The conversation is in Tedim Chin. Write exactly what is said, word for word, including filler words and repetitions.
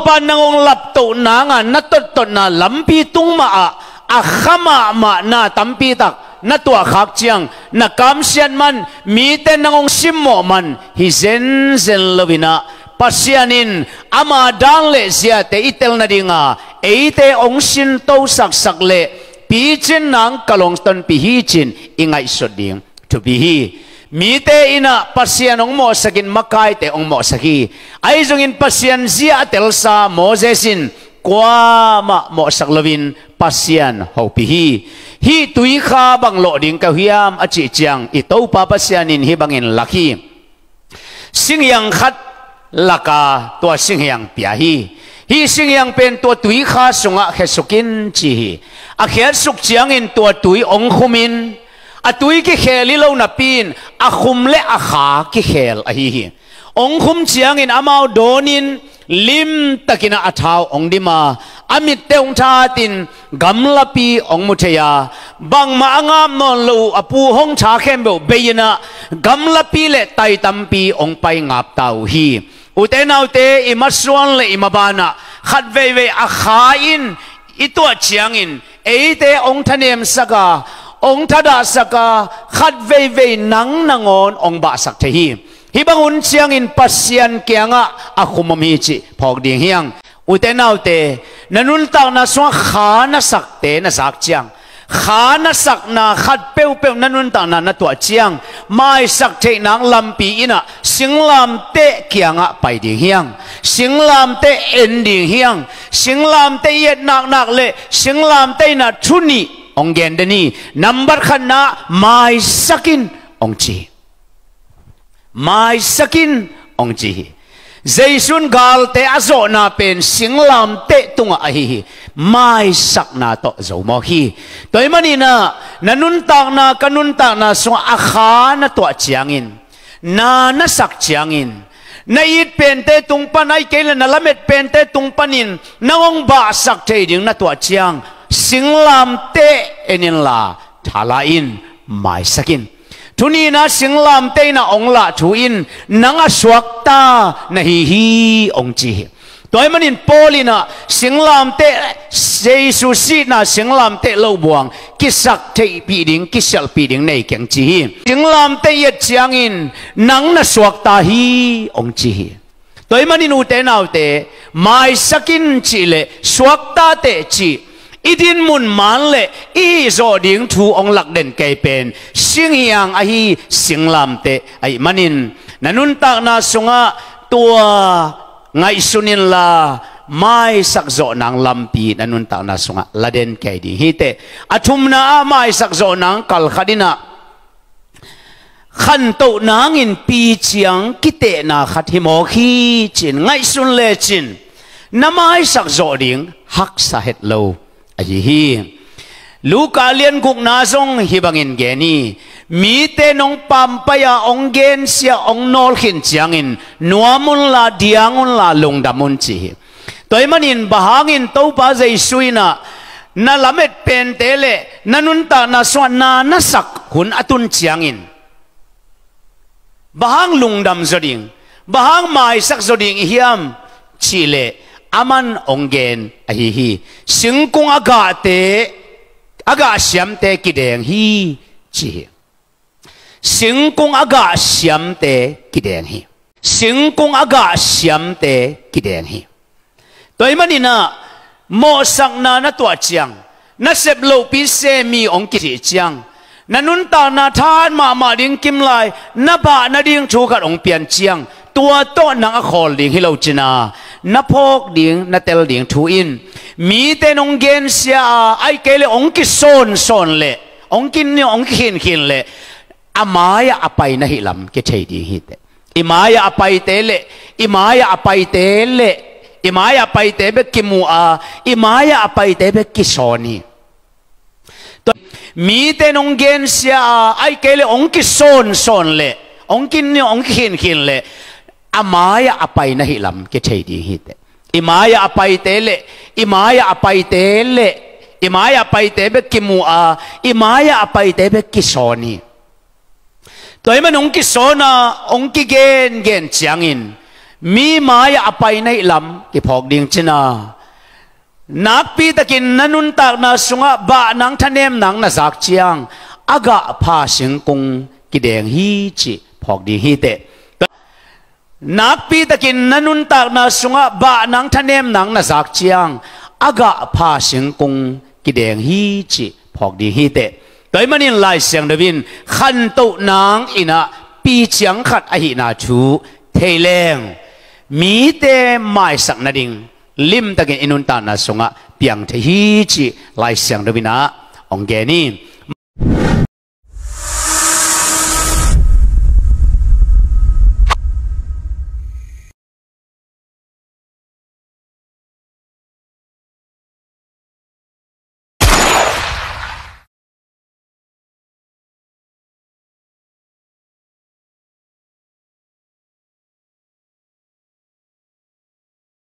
pa nang hong laptoh nanga na tottotna lampi tung mahah a kha mahmah na tampitak na tuahkhak ciang na kamsiat man, mite nang hong simmawh man hi zenzen loinah, Pasian in ama dan le ziate i tel nadinga eite hong sintosaksak le picin nang kalong tonpih hi cin i ngaihsut ding thupi hi. Mite innah Pasian hong mawhsakin makaite hong mawhsak hi. Ahi zongin Pasian zia a telsa Moses in kuamah mawhsak loin Pasian hopih hi. Hih tuikha bang lawh ding ka hiam a cih ciang i Topa Pasian in hih bangin lak hi. Singhiang khat laka tua singhiang pia hi. Hih singhiang pen tua tuikha sungah khesukin ci hi. A khiatsuk ciangin tua tui hong khumin a tui kikhel hi lo napi-in a khum le a kha kikhel ahi hi. Hong khum ciangin amau dawnin limtakinah a thau hong dima, a mitte hong thatin gamlapi hong mu thei a, bangmah a ngap nawn lo uh a pu hong tha khempeuh bei-inah gamlapi le tai tampi hong pai ngapta uh hi. Ute naute, i masuan le i mabanah khat veivei a kha in i tuah ciangin eite hong thanemsak a, hong thadahsak a, khat veivei nang nangawn hong bahsak thei hi. Hih bang hun ciangin Pasian kiangah a khum om hi cih phawk ding hiang. Ute naute, na nuntakna sungah kha na sakte na zak ciang, kha na sakna khat peuhpeuh na nuntakna na tuah ciang, maisak theih nang lampi innah singlamteh kiangah pai ding hiang. Singlamteh en ding hiang. Singlamteh i et naknak le singlamteh innah thu nih hong gen den hi. Nambat khatna, maisak in hong ci hi. Maisak in hong ci hi. Jesu in galte a zawhna pen singlamteh tungah ahi hi. Maisakna tawh zo mawk hi. Tua ahih maninah na nuntakna, ka nuntakna sungah a kha na tuah ciangin, na na sak ciangin, na it pente tung pan, ahih kei le na lamet pente tung panin nang hong bahsak thei ding na tuah ciang, singlamteh en inla thala in, maisak in. Thu nihna, singlamteh innah hong lah thu in nang a suakta na hi hi hong ci hi. Tua ahih manin Paul innah singlamteh, Jesu sihna singlamteh lo buang kisak theihpih ding, kisialhpih ding nei keng ci hi. Singlamteh i et ciangin nang na suakta hi hong ci hi. Tua ahih manin ute naute, maisak in cih le suakta teh cih, i dinmun maan le i hih zawh ding thu hong lak den kei pen singhiang ahi, singlamteh ahih manin na nuntakna sungah tua ngaihsun inla, maisak zawh nang lampi na nuntakna sungah la den kei ding hi teh. A thumna ah maisak zawh nang kal khat innah khantoh nangin piciang kitehna khat hi mawk hi cin ngaihsun lecin na maisak zawh ding haksa het lo ahi hi. Luka lian gukna zong hih bangin gen hi. Mite nong pampai-a hong gensia hong nawlkhin ciangin nuam unla, diang unla, lungdam un ci hi. Tua ahih manin bang hangin Topa Jesu innah na lamet pente le na nuntakna sungah na na sak hun a tun ciangin bang hang lungdam zaw ding, bang hang maisak zaw ding i hiam cih leh, aman hong gen ahi hi. Singkung a gahte, a gah siamte kideng hi ci hi. Singkung a gah siamte kideng hi. Singkung a gah siamte kideng hi. Tua ahih maninah mawhsakna na tuah ciang, na sep lohpi semi hong kicih ciang, na nuntakna thahat mahmah ding kimlai, na bah nading thu khat hong pian ciang, tua tawh nang a khawl ding hi lo cina, na phawk ding, na tel ding thu in mite nong gensia a, ahih kei le hong kisawnsawn le hong kin, hong kikhinkhin le a mai-ah a pai na hih lam kithei ding hi teh. I mai-ah a paite le, i mai-ah a paite le, i mai-ah a paite bek kimu a, i mai-ah a paite bek kisawn hi. Tua mite nong gensia a, ahih kei le hong kisawnsawn le hong kin, hong kikhinkhin le a mai-ah a pai na hih lam kithei ding hi teh. I mai-ah a paite le, i mai-ah a paite le, i mai-ah a paite bek kimu a, i mai-ah a paite bek kisawn hi. Tua ahih man hong kisawn a, hong kigengen ciangin Mi mai-ah a pai na hih lam kiphawk ding cina. Nakpitakin na nuntakna sungah bah nang thanem nang na zak ciang a gah pha singkung kideng hi cih phawk ding hi teh. Nakpitakin na nuntakna sungah bah nang thanem nang na zak ciang a gah pha singkung kideng hi cih phawk ding hi teh. Tua ahih manin Lai Siangtho in khantoh nang in ah piciang khat ahihna thu thei leng mite maisak nading limtakin i nuntakna sungah piang thei hi cih Lai Siangtho in ah hong gen hi.